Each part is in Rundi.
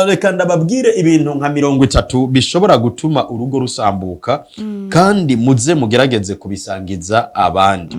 Reka ndababwire ibintu nka 30 bishobora gutuma urugo rusambuka, kandi muze mugerageze kubisangiza abandi.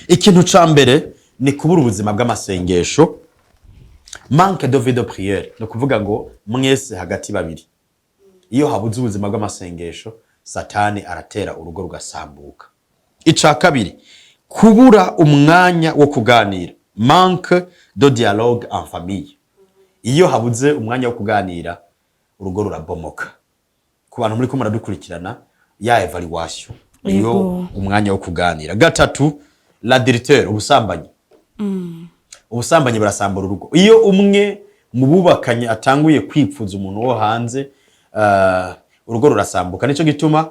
Ikintu ca mbere ni kubura ubuzima bw'amasengesho, manque de vie de prière. Ni ukuvuga ngo mwese hagati babiri, iyo habuze ubuzima bw'amasengesho, Satani aratera, urugo rugasambuka. Ica kabiri, kubura umwanya wo kuganira, manque de dialogue en famille. Iyo habuze umwanya wo kuganira, urugo rurabomoka. Ku bantu muri ko muradukurikirana, ya évaluation niyo umwanya wo kuganira. Gatatu, l'adultère, ubusambanyi. Ubusambanyi burasambura urugo. Iyo umwe mu bubakanye atanguye kwipfuza umuntu wo hanze, urugo rurasambuka. Nico gituma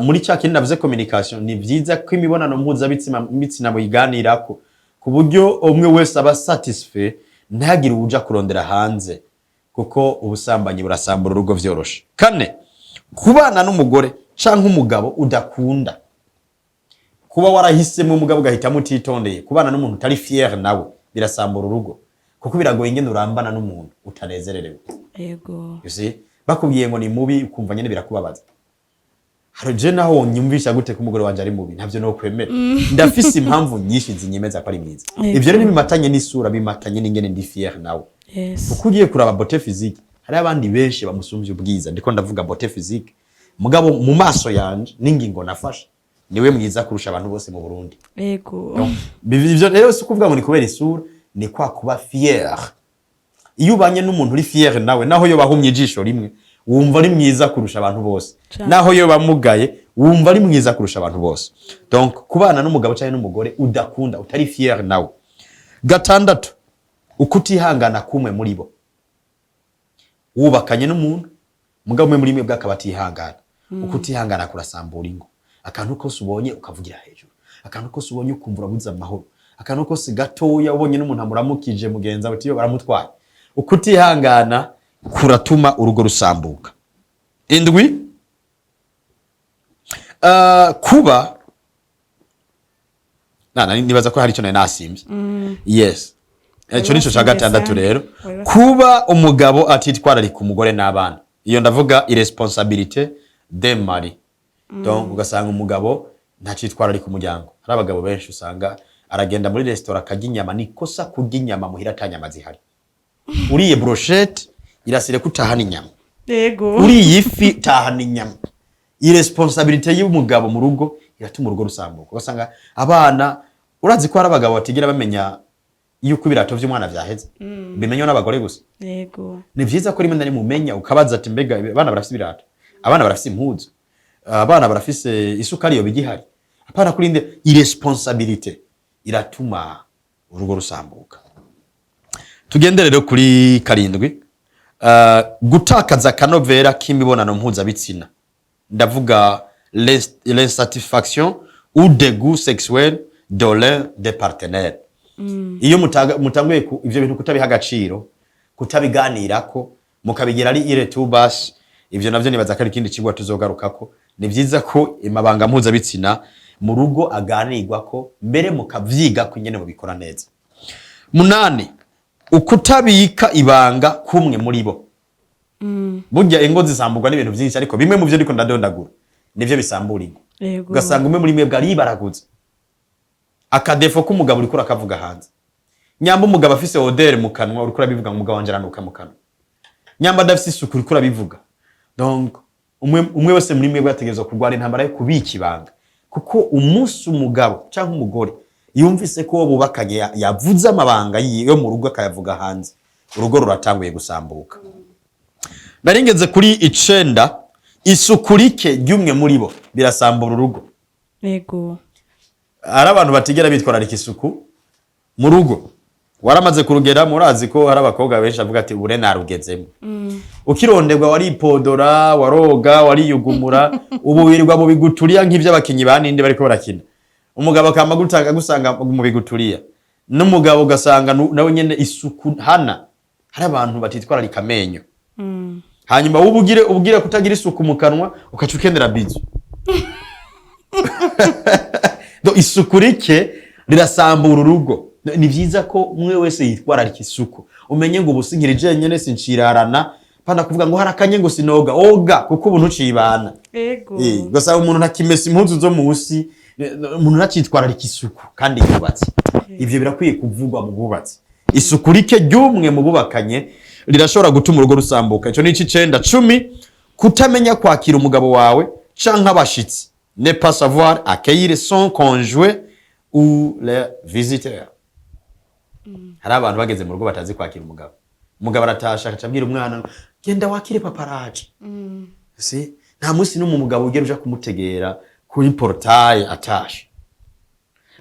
muri cya kindi navuze, communication, ni vyiza ko imibonano mpuzabitsina mitsina muyiganirako ku buryo umwe wese aba satisfait, ntihagire uwuja kurondera hanze, kuko ubusambanyi burasambura urugo vyoroshe. Kane, kubana n'umugore canke umugabo udakunda. Kuba warahisemo umugabo ugahitamo utitondeye, kubana n'umuntu utari fier nawe, birasambura urugo, kuko biragoye ingene urambana n'umuntu utanezererewe. You see? Bakubwiye ngo ni mubi, ukumva nyene birakubabaza. Hari je naho wonyumvisha gute ko umugore wanje ari mubi, ntavyo no kwemera. Ndafise impamvu nyinshi zinyemeza ko ari mwiza. Ivyo rero ntibimatanye n'isura, bimatanye n'ingene ndi fier nawe. Kuko ugiye kuraba beauté physique, hari abandi benshi bamusumvye ubwiza. Ndiko ndavuga beauté physique, mugabo mu maso yanje n'ingingo nafashe, niwe mwiza kurusha abantu bose mu Burundi. Ivyo rero si ukuvuga ngo ni kubera isura, ni kwa kuba fier. Iyo ubanye n'umuntu uri fier nawe, naho yo bahumye ijisho rimwe, wumva ari mwiza kurusha abantu bose. Naho yo bamugaye, wumva ari mwiza kurusha abantu bose. Donc kubana n'umugabo cyangwa n'umugore udakunda, utari fier nawe. Gatandatu, ukutihangana kumwe muri bo. Wubakanye n'umuntu, mugabo umwe muri mwe bwakaba atihangana, ukutihangana kurasambura ingo. Akantu kose ubonye ukavugira hejuru, akantu kose ubonye ukumva urabuze amahoro, akantu kose gatoya ubonye n'umuntu amuramukije mugenzi wawe uti baramutwaye. Ukutihangana kuratuma urugo rusambuka. Indwi, kuba na nibaza ko hari icyo nari nasimvye. Yes, ico nico ca gatandatu rero. Kuba umugabo atitwararika umugore n'abana, iyo ndavuga irresponsabilité de mari. Donc ugasanga umugabo ntacitwararika umuryango. Hari abagabo benshi usanga aragenda muri resitora akarya inyama. Ni kosa kurya inyama muhira ata nyama zihari. Uriye brochette, irasire ko utahana inyama. Uriye ifi, tahana inyama. Irresponsabilité y'umugabo mu rugo iratuma urugo rusambuka. Ugasanga abana, urazi ko hari abagabo batigera bamenya yuko ibirato vy'umwana vyaheze, bimenywa n'abagore gusa. Ni vyiza ko rimwe na rimwe umenya, ukabaza ati: "Mbega abana barafise ibirato? Abana barafise impuzu? Abana barafise isukari yoba igihari?" Apana kurinde. Irresponsabilité iratuma urugo rusambuka. Tugende rero kuri karindwi, gutakaza akanovera k'imibonano mpuzabitsina. Ndavuga l'insatisfaction ou dégoût sexuel de l'un des partenaires. Iyo mutanguye ivyo bintu kutabiha agaciro, kutabiganirako, mukabigira ari ire tubas, ivyo navyo nibaza ko ari ikindi cigwa tuzogarukako. Ni vyiza ko amabanga mpuzabitsina mu rugo aganirwako, mbere mukavyigako ingene mubikora neza. Munani, ukutabika ibanga kumwe muri bo. Burya ingo zisamburwa n'ibintu vyinshi, ariko bimwe mu vyo ndiko ndadondagura nivyo bisambura ingo. Ugasanga umwe muri mwebwe aribaraguza, aka défaut k'umugabo uriko urakavuga hanze. Nyamba umugabo afise odeur mu kanwa, uriko urabivuga ngo: "Umugabo wanje aranuka mu kanwa." Nyamba adafise isuku, uriko urabivuga. Donc umwe umwe wese muri mwebwe ategerezwa kurwana intambara yo kubika ibanga, kuko umunsi umugabo cyangwa umugore yumvise ko uwo bubakanye yavuze amabanga yo mu rugo akayavuga hanze, urugo ruratanguye gusambuka. Naringeze kuri icenda, isuku rike ry'umwe muri bo birasambura urugo. Hari abantu batigera bitwararika isuku mu rugo. Waramaze kurugera, murazi ko hari abakobwa benshi avuga ati: "Ubure narugezemo." Ukironderwa waripodora, waroga, wariyugumura, ubu wirirwa mu biguturiya nk'ivy'abakinyi ba ninde bariko barakina. Umugabo akama gutanga gusanga mu biguturiya, n'umugabo ugasanga nawe nyene isuku hana. Hari abantu batitwararika amenyo, hanyuma wowe ubugire ubwire kutagira isuku mu kanwa, ukaca ukenera bisou. Do isuku rike rirasambura urugo. Ni vyiza ko umwe wese yitwararika isuku. Umenye ngo ubu sinkiri jenyene, sincirarana. Pana kuvuga ngo harakanye ngo sinoga, oga kuko ubu ntucibana. Ugasanga umuntu ntakimesa impuzu zo musi, umuntu ntacitwararika isuku kandi yubatse. Ivyo birakwiye kuvugwa mu bwubatsi. Isuku rike ry'umwe mu bubakanye rirashobora gutuma urugo rusambuka. Ico ni ic'icenda. 10, kutamenya kwakira umugabo wawe canke abashitsi, ne pas savoir accueillir son conjoint ou les visiteurs. Hari abantu bageze mu rugo batazi kwakira umugabo. Umugabo aratasha, agaca abwira umwana: "Genda wakire papa, araje." Si nta munsi n'umwe umugabo ugera uja kumutegera kuri portail atashe.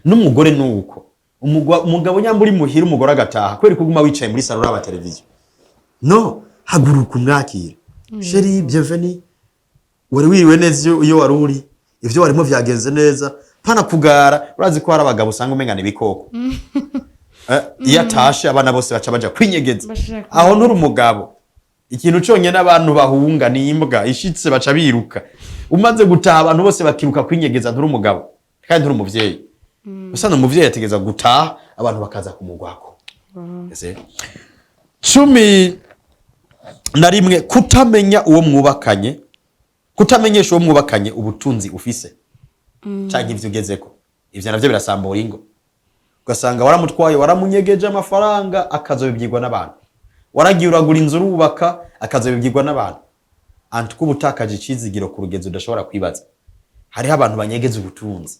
N'umugore nuko. Umugabo nyamba uri muhira, umugore agataha, kubera ko uguma wicaye muri salon uraba televiziyo? No haguruka umwakira: "Chéri, bienvenue, wari wiriwe neza? Iyo wari uri, ivyo warimo vyagenze neza?" Pana kugara. Urazi ko hari abagabo usanga umengana ibikoko. Iyo atashe, abana bose baca baja kwinyegeza. Bashaka. Aho nturi umugabo. Ikintu conyene abantu bahunga ni imbwa. Ishitse baca biruka. Umaze gutaha, abantu bose bakiruka kwinyegeza. Nturi umugabo kandi nturi umuvyeyi. Usanga umuvyeyi ategereza gutaha, abantu bakaza kumugwako. Ese 11, kutamenya uwo mwubakanye, kutamenyesha uwo mwubakanye ubutunzi ufise canke ivyo ugezeko. Ivyo navyo birasambura ingo. Ugasanga waramutwaye, waramunyegeje amafaranga, akazobibyigwa n'abantu. Waragiye uragura inzu, urubaka, akazobibyigwa n'abantu. Antuko uba utakaje icizigiro ku rugezo udashobora kwibaza. Hariho abantu banyegeza ubutunzi,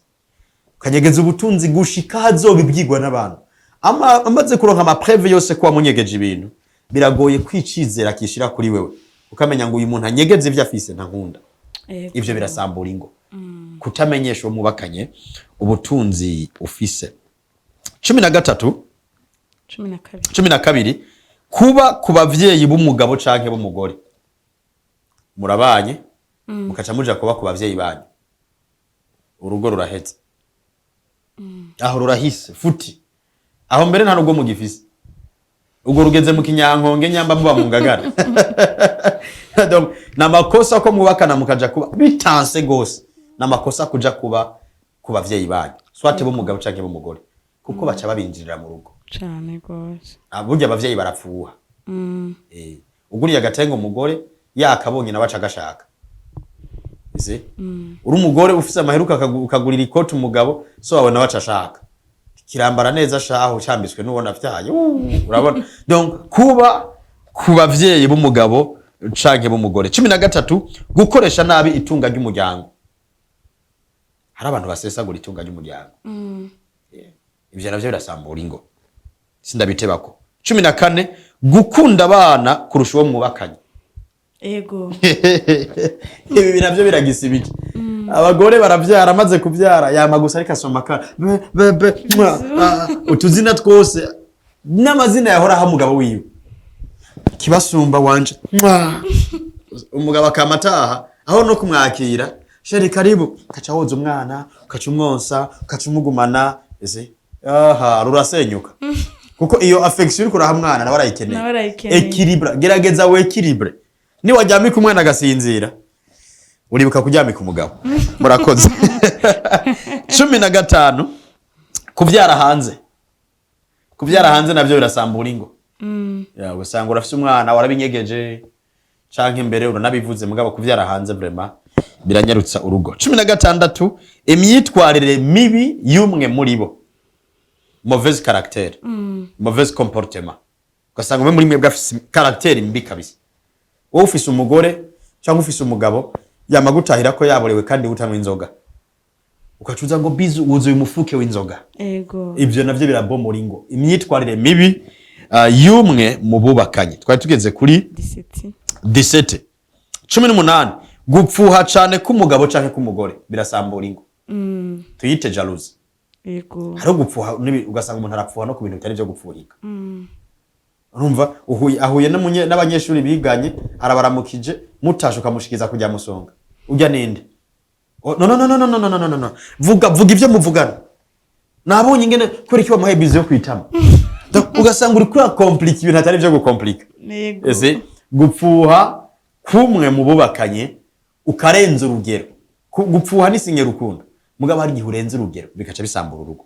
ukanyegeza ubutunzi gushika hazobibyigwa n'abantu. Amaze kuronka ama preuves yose ko wamunyegeje ibintu, biragoye kwicizera kishira kuri wewe, ukamenya ngo uyu muntu anyegeze ivyo afise ntankunda. Ivyo birasambura ingo, kutamenyesha uwo mubakanye ubutunzi ufise. 13. 12. 12, kuba ku bavyeyi b'umugabo canke b'umugore. Murabanye, mukaca muja kuba ku bavyeyi banyu, urugo ruraheze aho, rurahise futi aho. Mbere nta rugo mugifise, ubwo rugeze mu kinyankonge nyamba muba mu ngagara. Donc, ni amakosa ko mwubakana mukaja kuba bitanse gose. Ni amakosa kuja kuba ku bavyeyi banyu, soit b'umugabo canke b'umugore, kuko baca babinjirira mu rugo. Cane gose. Ah, burya abavyeyi barapfuha. Uguriye agatenga umugore, yakabonye nawe aca agashaka. Ese uri umugore ufise amaheruka, ukagurira ikoti umugabo, so wawe nawe aca ashaka kirambara neza shaho cyambitswe n'ubona vyaye. Urabona? Donc kuba ku bavyeyi b'umugabo canke b'umugore. 13, gukoresha nabi itunga ry'umuryango. Hari abantu basesagura itunga ry'umuryango. Yeah. Ivyo navyo birasambura ingo, sindabitebako. 14, gukunda abana kurusha uwo mwubakanye. Ibi navyo biragisibije. Abagore baravyara, amaze kuvyara yama gusa ariko asoma ka be be be mwa, ah, utuzina twose n'amazina yahora aha umugabo wiwe: "Kibasumba wanje, mwa." Umugabo akama ataha, aho no kumwakira: "Chéri, karibu," ukaca woza umwana, ukaca umwonsa, ukaca umugumana. Ese aha rurasenyuka, kuko iyo affection uriko uraha mwana nawe arayikeneye. Nawe arayikeneye. Équilibre, gerageza w'équilibre. Niwaryamika umwana agasinzira, uribuka kuryamika umugabo. Murakoze. 15, kubyara hanze. Kubyara hanze navyo birasambura ingo. Ya, ugasanga urafise umwana warabinyegeje canke imbere uranabivuze, mugabo kuvyara hanze vraiment biranyarutsa urugo. 16, imyitwarire mibi y'umwe muri bo, mauvaise caractère, mauvaise comportement. Ugasanga umwe muri mwebwe afise caractère mbi kabisa. Wowe ufise umugore cyangwa ufise umugabo yama gutahira ko yaborewe kandi utanywa inzoga, ukacuza ngo bizu wuzuye umufuke w'inzoga. Ibyo navyo birabomora ingo, imyitwarire mibi y'umwe mu bubakanye. Twari tugeze kuri 17. 17. 18, gupfuha cane k'umugabo canke k'umugore birasambura ingo. Tuyite jalousie. Hariho gupfuha ugasanga umuntu arapfuha no ku bintu bitari byo gupfuhika. Urumva ahuye n'abanyeshuri biganye, arabaramukije, mutashe ukamushikiza kujya musonga: "Ujya ninde?" "Oh, no no no no no no no no no no, vuga vuga ibyo muvugana." "Nabonye ingene, kubera iki wamuhaye bisou yo kwitama?" Donc, ugasanga uri kura complique ibintu atari byo gukomplika. Ese gupfuha kumwe mu bubakanye ukarenza urugero. Gupfuha ni signe rukundo, mugabo hari igihe urenza urugero bikaca bisambura urugo.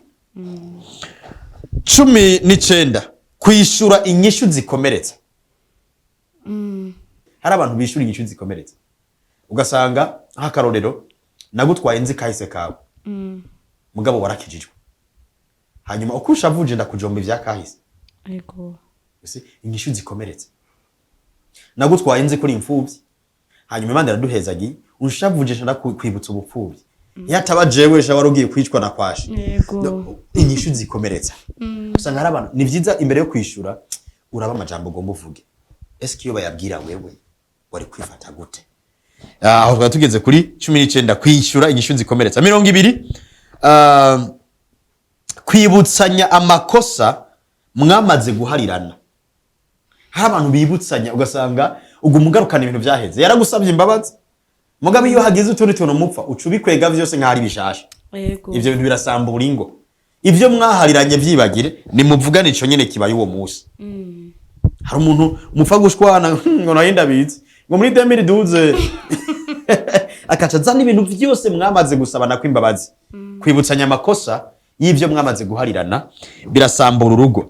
19, Kwishura inyishu zikomeretsa. Hari abantu bishura inyishu zikomeretsa, ugasanga nk'akarorero nagutwaye nzi kahise kawe, mugabo warakijijwe, hanyuma uko ushavuje ndakujomba ivya kahise. You see, inyishu zikomeretse. Nagutwaye nzi kuri imfuvyi, hanyuma Imana iraduhezagiye, unshavuje ndakwibutsa ubupfuvyi, iyo ataba jewe sha wari ugiye kwicwa na kwashi. No, inyishu zikomeretsa. Usanga hari abantu, ni vyiza imbere yo kwishura uraba amajambo ugomba uvuge, eske iyo bayabwira wewe wari kwifata gute? Aho twari tugeze kuri 19, kwishyura inyishu zikomeretsa. 20, kwibutsanya amakosa mwamaze guharirana. Hari abantu bibutsanya, ugasanga uguma ugarukana ibintu vyaheze. Yaragusabye imbabazi, mugabo iyo hagize utundi tuntu mupfa, uca ubikwega vyose nk'aho ari bishasha. Ivyo bintu birasambura ingo. Ivyo mwahariranye vyibagire, nimuvugane ico nyene kibaye uwo munsi. Hari umuntu mupfa gushwana ngo nayo ndabizi, ngo muri 2012, akaca azana ibintu vyose mwamaze gusabana kw'imbabazi. Kwibutsanya amakosa y'ivyo mwamaze guharirana birasambura urugo.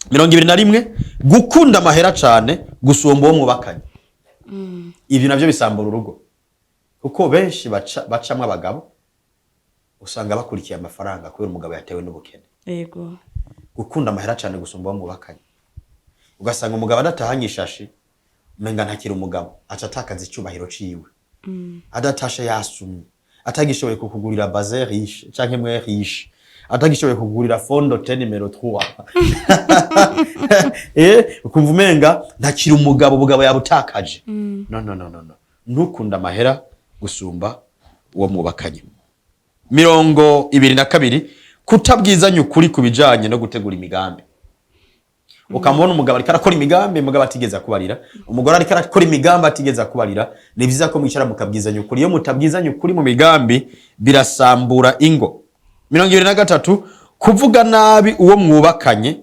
21, gukunda amahera cane gusumba uwo mwubakanye. Ivyo navyo bisambura urugo, kuko benshi bacamwo abagabo usanga bakurikiye amafaranga kubera umugabo yatewe n'ubukene. Gukunda amahera cane gusumba uwo mwubakanye, ugasanga umugabo adatahanye ishashi umenga ntakiri umugabo, aca atakaza icubahiro ciwe. Adatashe yasumye, atagishoboye kukugurira bazin riche canke mwe riche, atagishoboye kukugurira fond de teint numéro 3, ukumva umenga ntakiri umugabo, ubugabo yabutakaje. No, no, no, no, no, ntukunda amahera gusumba uwo mwubakanye. 22, kutabwizanya ukuri ku bijanye no gutegura imigambi. Ukamubona umugabo ariko arakora imigambi, umugabo atigeze akubarira, umugore ariko arakora imigambi atigeze akubarira. Ni vyiza ko mwicara mukabwizanya ukuri. Iyo mutabwizanya ukuri mu migambi, birasambura ingo. 23, kuvuga nabi uwo mwubakanye,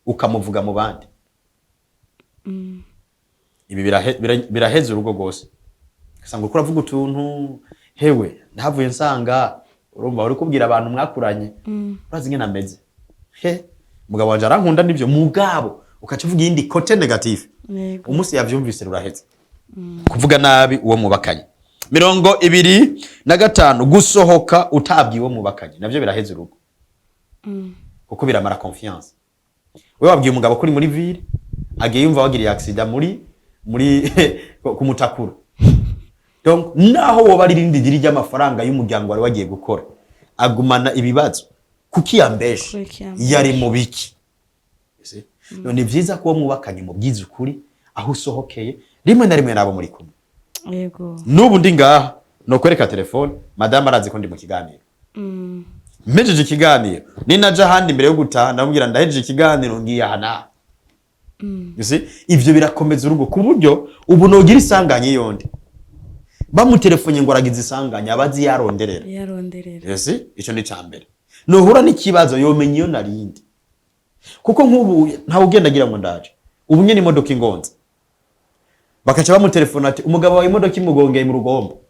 ukamuvuga mu bandi. Ibi biraheza urugo rwose. Ugasanga uriko uravuga utuntu, hewe ndahavuye nsanga urumva uri kubwira abantu mwakuranye, urazi ingene ameze, he mugabo wanje arankunda nivyo, mugabo ukaca uvuga iyindi côté négatif. Umunsi yavyumvise ruraheze. Kuvuga nabi uwo mwubakanye. 25, gusohoka utabwiye uwo mwubakanye, navyo biraheza urugo, kuko biramara confiance. Wewe wabwiye umugabo ko uri muri ville, agiye yumva wagiriye accident muri kumutakura. Donc naho woba ari irindi diri ry'amafaranga y'umuryango wari wagiye gukora, agumana ibibazo: kuki yambeshe? Kuki yambeshe? Yari mu biki? Ese? None ni vyiza ko uwo mwubakanye mubwiza ukuri aho usohokeye, rimwe na rimwe nabo muri kumwe. N'ubu ndi ngaha nokwereka telefone, madamu arazi ko ndi mu kiganiro. Mpejeje ikiganiro, ninaja ahandi, imbere yo gutaha ndamubwira: "Ndahejeje ikiganiro, ngiye aha n'aha." You see? Ivyo birakomeza urugo, ku buryo ubu nogira isanganya yondi bamutelefone ngo aragize isanganya, abazi yaronderera. Yaronderera. You see? Ico ni ca mbere. Nuhura n'ikibazo yomenya iyo narindi, kuko nk'ubu ntawe ugenda agira ngo ndaje. Ubu nyene imodoka ingonze, bakaca bamutelefona ati: "Umugabo wawe imodoka imugongeye mu Rugombo."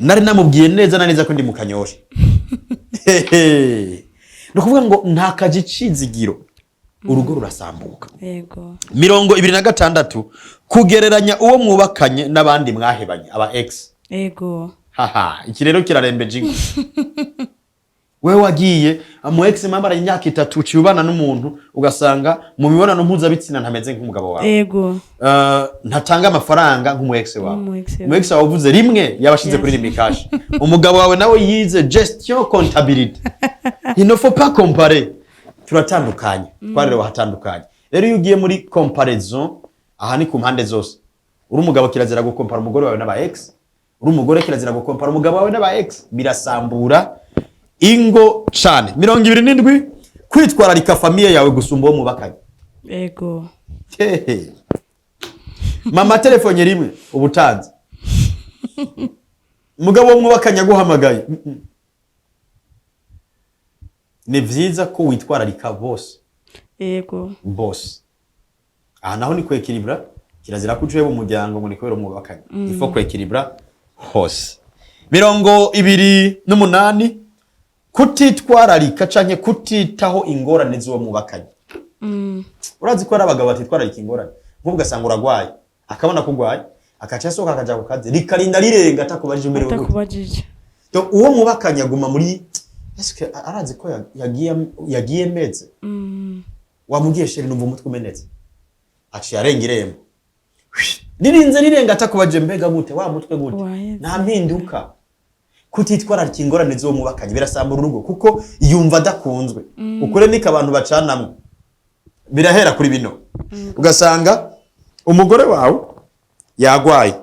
Nari namubwiye neza na neza ko ndi mu Kanyosha. Hehe. Ni ukuvuga ngo ntakaje icizigiro, urugo rurasambuka. 26, kugereranya uwo mwubakanye n'abandi mwahebanye, aba ex. Haha, iki rero kirarembeje ingo. Wewe wagiye mu ex mwambaranye imyaka 3, uciye ubana n'umuntu, ugasanga mu mibonano mpuzabitsina ntameze nk'umugabo wawe. Ntatanga amafaranga nk'umu ex wawe. Nk'umu ex wawe. Umu ex wawe uvuze rimwe yabashize kuri Lumicash. Umugabo wawe nawe yize gestion comptabilité. Il ne faut pas comparer, turatandukanye, twarerewe ahatandukanye. Rero iyo ugiye muri comparaison, aha ni ku mpande zose. Uri umugabo kirazira gukompara umugore wawe n'aba ex, uri umugore kirazira gukompara umugabo wawe n'aba ex. Birasambura ingo cane. 27, kwitwararika famille yawe gusumba uwo mubakanye. Hehe. Mama telefone rimwe ubutanzi, mugabo wo mwubakanye aguhamagaye. Ni vyiza ko witwararika bose. Bose. Aha naho ni kwéquilibra. Kirazira ko ucuye mu muryango ngo ni kubera umwubakanye. Il faut kwéquilibra hose. 28, kutitwararika canke kutitaho ingorane z'uwo mwubakanye. Urazi ko hari abagabo batitwararika ingorane? Nk'ubu ugasanga uragwaye, akabona ko urwaye, akaca asohoka akaja ku kazi, rikarinda rirenga atakubajije umerewe gute. Atakubajije. Donc, uwo mwubakanye aguma muri eske arazi ko yagiye meze. Wamubwiye: "Chéri, numva umutwe umenetse," aciye arenga irembo, ririnze rirenga atakubajije: "Mbega gute wa mutwe, gute?" Waheze. Nta mpinduka. Kutitwararika ingorane z'uwo mwubakanye birasambura urugo, kuko yumva adakunzwe. Ukure niko abantu bacanamwo, birahera kuri bino. Ugasanga umugore wawe yagwaye,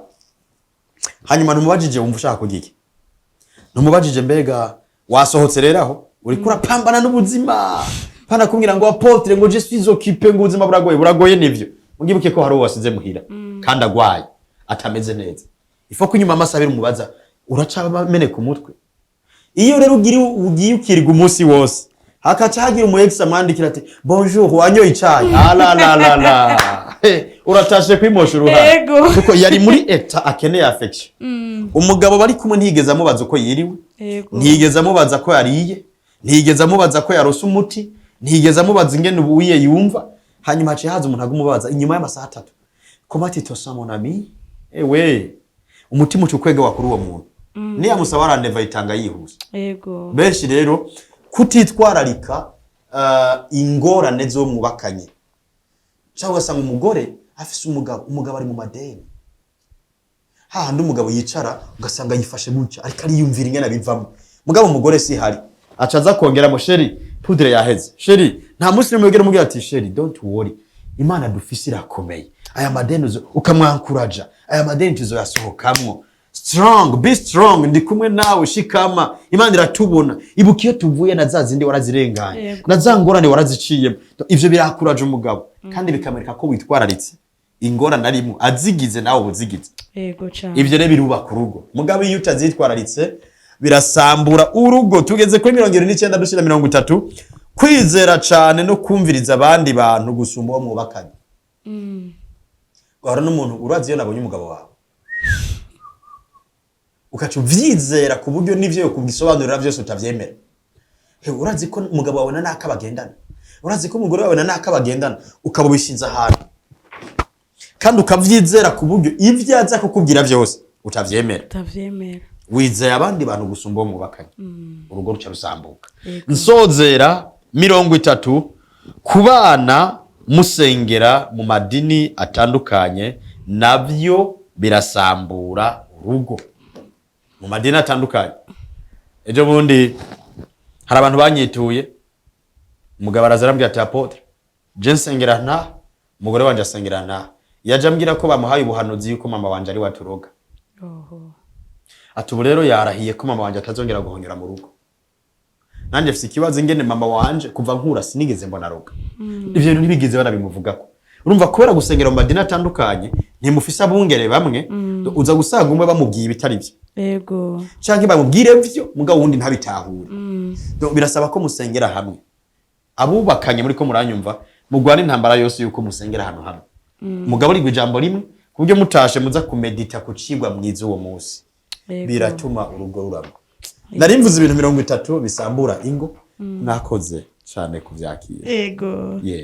hanyuma ntumubajije: "Wumva ushaka kurya iki?" Ntumubajije: "Mbega wasohotse?" Rero aho uriko urapambana n'ubuzima, pana kumbwira ngo: "Apôtre, ngo je suis occupé, ngo ubuzima buragoye." Buragoye nivyo, mugibuke ko hari uwo wasize muhira kandi agwaye, atameze neza. Ifo ko inyuma amasaha abiri umubaza: "Uraca meneka umutwe?" Iyo rero ugiye ukirirwa umunsi wose, hakaca hagira umu ex amwandikira ati: "Bonjour, wanyoye icayi?" Ala la la la. Hey, uratashe kwimosha uruhara. Kuko yari muri état akeneye affection. Umugabo bari kumwe ntiyigeze amubaza uko yiriwe, ntiyigeze amubaza ko yariye, ntiyigeze amubaza ko yarose umuti, ntiyigeze amubaza ingene ubuye yumva. Hanyuma haciye haza umuntu agumubaza inyuma y'amasaha 3: "Comment tu te sens, mon ami?" Ewe, umutima uca ukwega kuri uwo muntu, niyamusaba rendez-vous ayitanga yihuse. Benshi rero kutitwararika ingorane zo mwubakanye, cyangwa ugasanga umugore afise umugabo, umugabo ari mu madeni, hahandi umugabo yicara ugasanga yifashe gutya, ariko ariyumvira ingene abivamo. Mugabo umugore si hari, aca aza kongeramo: "Chéri, poudre yaheze." Chéri, nta munsi n'umwe wigera umubwira ati: "Chéri, don't worry, Imana dufise irakomeye, aya madeni ukamwankuraja, aya madeni tuzoyasohokamwo strong, be strong, ndi kumwe nawe, shikama, Imana iratubona, ibuka iyo tuvuye na za zindi warazirenganye na za ngorane waraziciyemo." Ivyo birakuraje umugabo kandi bikamwereka ko witwararitse ingorane arimo, azigize nawe ubuzigize. Yego cyane. Ivyo rero birubaka urugo. Mugabo iyo utazitwararitse birasambura urugo. Tugeze kuri 79 dushira 30. Kwizera cane no kumviriza abandi bantu gusumba uwo mwubakanye. Wahora n'umuntu urazi, iyo nabonye umugabo wawe, ukaca uvyizera ku buryo n'ivyo yokubisobanurira vyose utavyemera. Hewe, urazi ko umugabo wawe na naka bagendana, urazi ko umugore wawe na naka bagendana, ukaba ubishinze ahantu kandi ukavyizera ku buryo ivyo aza kukubwira vyose utavyemera. Utavyemera. Wizeye abandi bantu gusumba uwo mwubakanye, urugo ruca rusambuka. Yego. Nsozera 30: kubana musengera mu madini atandukanye navyo birasambura urugo. Mu madini atandukanye, ejo bundi hari abantu banyituye, umugabo araza arambwira ati: "Apôtre, je nsengera nta, umugore wanje asengera nta." Yaje ambwira ko bamuhaye ubuhanuzi yuko mama wanje ari waturoga. Oho. Ati: "Ubu rero yarahiye ko mama wanje atazongera guhonyora mu rugo. Nanjye mfise ikibazo ingene mama wanje kuva nkura sinigeze mbona aroga, ivyo bintu ntibigeze banabimuvugako." Urumva, kubera gusengera mu madini atandukanye, ntimufise abungere bamwe, uza gusanga umwe bamubwiye ibitari vyo canke bamubwire vyo mugabo wundi ntabitahure. Donc, birasaba ko musengera hamwe. Abubakanye muri ko muranyumva, mugwana intambara yose yuko musengera ahantu hamwe, mugaburirwa ijambo rimwe, ku buryo mutashe muza kumedita ku cigwa mwiza uwo munsi. Biratuma urugo rurama. Nari mvuze ibintu 30 bisambura ingo. Mwakoze cane kuvyakira. Yego. Yeah.